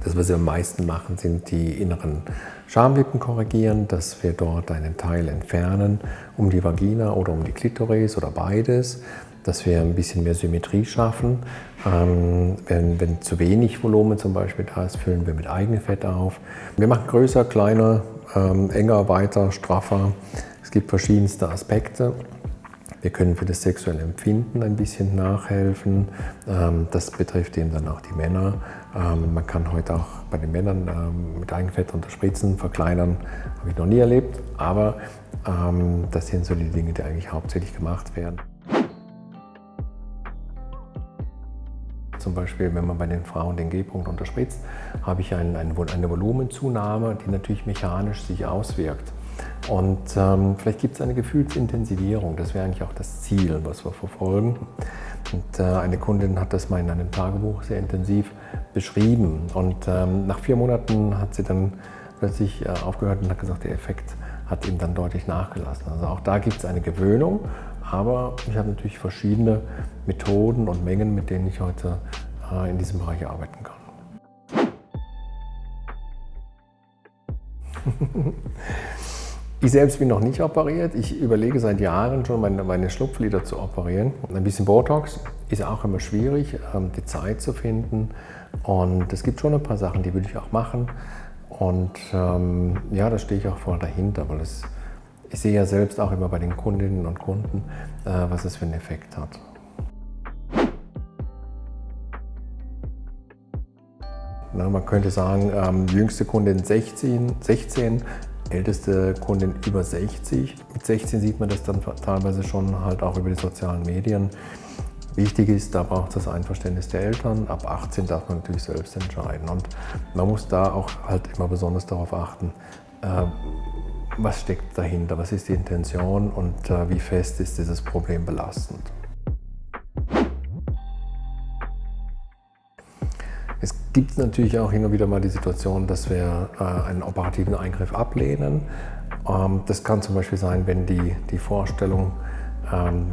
Das, was wir am meisten machen, sind die inneren Schamlippen korrigieren, dass wir dort einen Teil entfernen, um die Vagina oder um die Klitoris oder beides, dass wir ein bisschen mehr Symmetrie schaffen. Wenn zu wenig Volumen zum Beispiel da ist, füllen wir mit Eigenfett auf. Wir machen größer, kleiner, enger, weiter, straffer. Es gibt verschiedenste Aspekte. Wir können für das sexuelle Empfinden ein bisschen nachhelfen. Das betrifft eben dann auch die Männer. Man kann heute auch bei den Männern mit Eigenfett unterspritzen, verkleinern, habe ich noch nie erlebt. Aber das sind so die Dinge, die eigentlich hauptsächlich gemacht werden. Zum Beispiel, wenn man bei den Frauen den G-Punkt unterspritzt, habe ich eine Volumenzunahme, die natürlich mechanisch sich auswirkt. Und vielleicht gibt es eine Gefühlsintensivierung, das wäre eigentlich auch das Ziel, was wir verfolgen. Und eine Kundin hat das mal in einem Tagebuch sehr intensiv beschrieben. Und nach 4 Monaten hat sie dann plötzlich aufgehört und hat gesagt, der Effekt hat ihm dann deutlich nachgelassen. Also auch da gibt es eine Gewöhnung, aber ich habe natürlich verschiedene Methoden und Mengen, mit denen ich heute in diesem Bereich arbeiten kann. Ich selbst bin noch nicht operiert. Ich überlege seit Jahren schon, meine Schlupflider zu operieren. Ein bisschen Botox ist auch immer schwierig, die Zeit zu finden. Und es gibt schon ein paar Sachen, die würde ich auch machen. Und ja, da stehe ich auch voll dahinter, weil ich sehe ja selbst auch immer bei den Kundinnen und Kunden, was es für einen Effekt hat. Na, man könnte sagen, jüngste Kundin 16, älteste Kundin über 60. Mit 16 sieht man das dann teilweise schon halt auch über die sozialen Medien. Wichtig ist, da braucht es das Einverständnis der Eltern. Ab 18 darf man natürlich selbst entscheiden. Und man muss da auch halt immer besonders darauf achten, was steckt dahinter, was ist die Intention und wie fest ist dieses Problem belastend. Es gibt natürlich auch hin und wieder mal die Situation, dass wir einen operativen Eingriff ablehnen. Das kann zum Beispiel sein, wenn die Vorstellung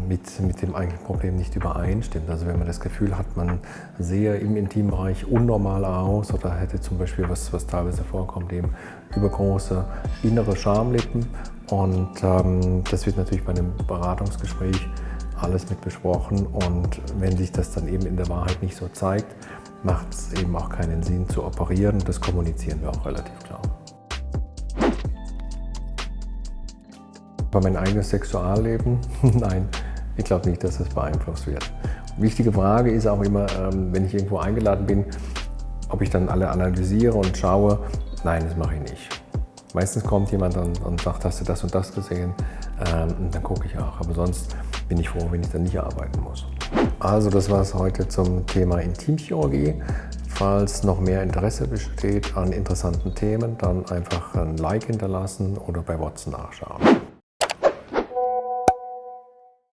mit dem eigentlichen Problem nicht übereinstimmt. Also wenn man das Gefühl hat, man sehe im Intimbereich unnormal aus oder hätte zum Beispiel, was teilweise vorkommt, eben übergroße innere Schamlippen. Und das wird natürlich bei einem Beratungsgespräch alles mit besprochen. Und wenn sich das dann eben in der Wahrheit nicht so zeigt, macht es eben auch keinen Sinn zu operieren. Das kommunizieren wir auch relativ klar. Bei meinem eigenen Sexualleben? Nein, ich glaube nicht, dass das beeinflusst wird. Wichtige Frage ist auch immer, wenn ich irgendwo eingeladen bin, ob ich dann alle analysiere und schaue. Nein, das mache ich nicht. Meistens kommt jemand und sagt, hast du das und das gesehen? Und dann gucke ich auch. Aber sonst bin ich froh, wenn ich dann nicht arbeiten muss. Also das war es heute zum Thema Intimchirurgie. Falls noch mehr Interesse besteht an interessanten Themen, dann einfach ein Like hinterlassen oder bei WhatsApp nachschauen.